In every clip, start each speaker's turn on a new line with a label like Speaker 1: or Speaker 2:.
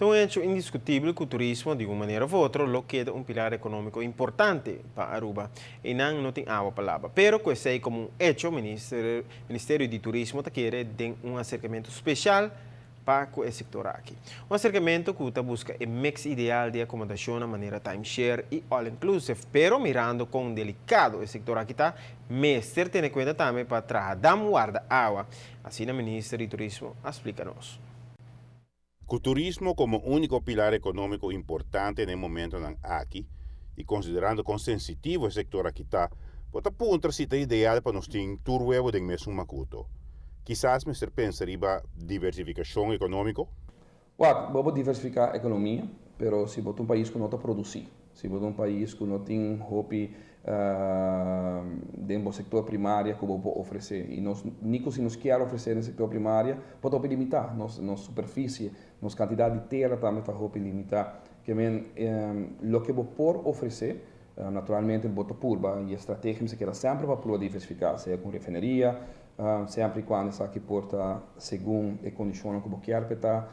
Speaker 1: Ta un hecho indiscutibel cu turismo, di un manera of otro, lo keda un pilar economico importante pa Aruba. Y nan no tin awa pa laba. Pero cu esey como un hecho, minister, Ministerio di Turismo ta kere den un acercamento special pa cu e sector aki. Un acercamento cu ta busca e mix ideal di acomodacion na manera timeshare y all-inclusive, pero mirando con delicado e sector aki ta, mester tene cuenta tambe pa traha dam warda awa. Asina Minister di Turismo a splica nos.
Speaker 2: Cu turismo como unico pilar economico importante na e momentonan aki y considerando con sensitivo e sector aki ta, bo ta puntra si ta ideal pa nos tin tur webo den mesun macuto. Kisas mester pensa riba diversificacion economico?
Speaker 3: Wak, bo por diversifica economia, pero si bo ta un pais cu no ta produci, si bo ta un pais cu no tin hopi den bo sector primaria cu bo por ofrece, y nos ni cu si nos kier ofrece den sector primaria por ta hopi limita, nos nos superficie, nos cantidad di tera tambe ta hopi limita. Ke men loke bo por ofrece, naturalmente bo ta purba y e strategia mester keda semper pa purba diversifica, sea cu refineria, Semper y cuando esaki por ta segun e condicionnan cu bo kier pe ta,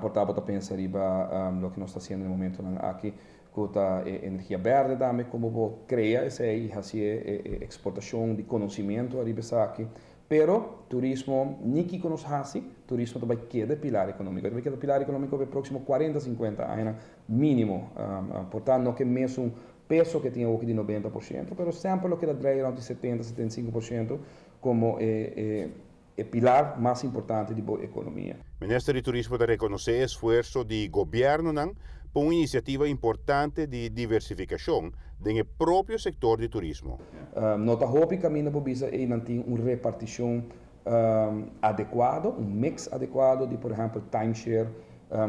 Speaker 3: por ta bo ta pensa riba loke nos ta haciendo den momentonan aki cu ta e energia berde tambe, como bo crea esey y haci e exportacion di conocimiento ariba esaki. Pero turismo, ni kico nos haci, turismo ta bay keda e pilar economico. E ta bay keda pilar economico pa e proximo cuarenta, cincuenta añanan minimo. Por ta no ke mesun peso ke tin awoki di 90%, pero semper lo keda drei rond di 70, 75% komo e e e pilar mas importante di bo ekonomia.
Speaker 2: Minister di Turismo ta rekonosé e esfuerso di gobièrnunan pa un inisiativa importante di diversifikashon den e propio sektor di turismo.
Speaker 3: No ta hopi kaminda por bisa ei nan tin un repartishon adekuado, un mix adekuado di por ehèmpel timeshare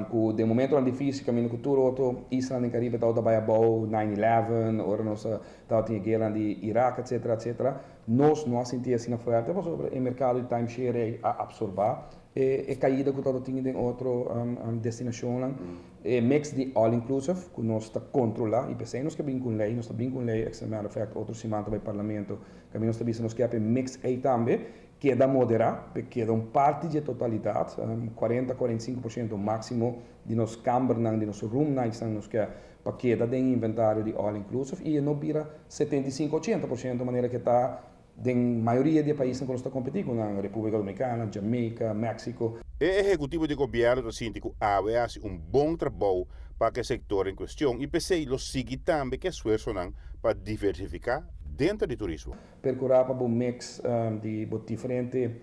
Speaker 3: ku den momentonan difísil kaminda ku tur otro islanan den Karibe tabata bai abou, nine eleven, ora nos tabatin e gueranan di Irak etcetera etcetera, nos no a sinti asina fuerte pasobra e merkado di timeshare ei a apsorbá e kaida ku tabatin den otro destinashonnan. E mix di all inclusive ku nos ta kontrolá i p'esei nos ke bin ku un lei, nos ta bin ku un lei, as a matter of fact otro siman ta bai parlamento. Kaminda nos ta bisa nos ke e mix ei tambe keda moderá, pe keda un parti dje totalidat, 40, 45% máksimo di nos kambernan, di nos room nightsnan nos ke pa keda den inventario di all inclusive i e no bira 75, 80% manera ke ta den mayoria di e paisnan ku nos ta kompetí ku nan, Repúblika Dominikana, Jamaica, Mexico.
Speaker 2: E ehekutivo di gobièrnu ta sinti ku awe a hasi un bon trabou pa ku e sektor en kuestion i p'esei lo sigui tambe ku esfuersonan pa diversifiká denter di turismo.
Speaker 3: Perkurá pa bo mix di bo diferente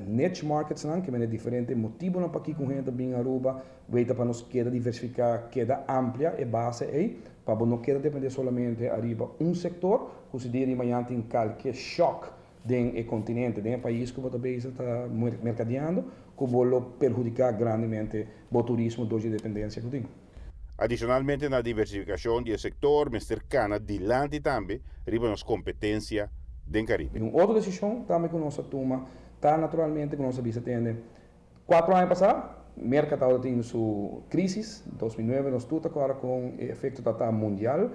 Speaker 3: niche marketsnan, ke mende diferente motibonan pakiko un hende ta bin Aruba, weta pa nos keda diversifiká, keda amplia e base ei, pa bo no keda dependé solamente ariba un sektor, ku si dia di mañan tin kalke shòk den e kontinente, den e pais ku bo ta bezig ta merkadeando, ku bo lo perhudiká grandemente bo turismo dor di e dependensia ku tin.
Speaker 2: Adishonalmente na diversifikashon di e sektor mester kana dilanti tambe riba nos kompetensia den Karibe.
Speaker 3: I un otro desishon tambe ku nos a tuma ta naturalmente ku nos a bisa tende 4 aña pasá Merka tabata tin su krisis, 2009 nos tur ta kòrda kon e efekto ta ta mundial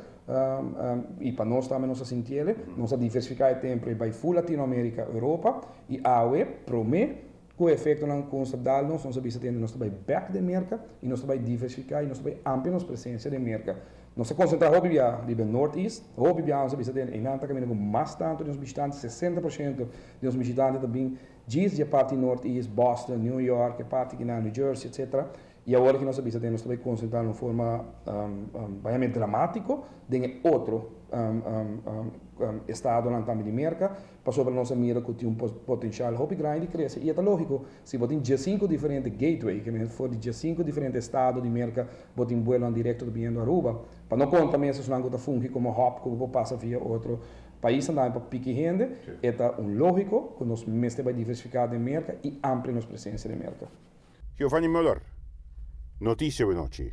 Speaker 3: i pa nos tambe nos a sintiele. Nos a diversifiká e tempu e bai ful Latinoamerika, Europa i awe promé ku e efektonan ku nos ta dal nos, nos a bisa tende nos ta bai bèk den Merka i nos ta bai diversifiká i nos ta bai amplia nos presensia den Merka. Nos a konsentrá hopi bia riba e North East, hopi bia nos a bisa tende einan ta kaminda ku mas tantu di nos bishitante, 60% di nos bishitante ta bin djis di e parti North East, Boston, New York, e parti kinan, New Jersey, etcetera. I awor ki nos a bisa den nos ta bai konsentrá na un forma bayame dramátiko den e otro estadonan tambe di Merka, pasobra nos a mira ku tin un potenshal hopi grandi di krese. I e ta lógiko, si bo tin 15 diferente gateway, ke men for di 15 diferente estado di Merka bo tin buelonan direkto ta biniendo Aruba, pa no konta mes esunnan ku ta fungi komo hub ku bo por pasa via otro paisnan tambe pa piki hende, e ta un lógiko ku nos mester bai diversifiká den Merka i amplia nos presensia den Merka.
Speaker 2: Giovanni Muller, Noticia Buenochi.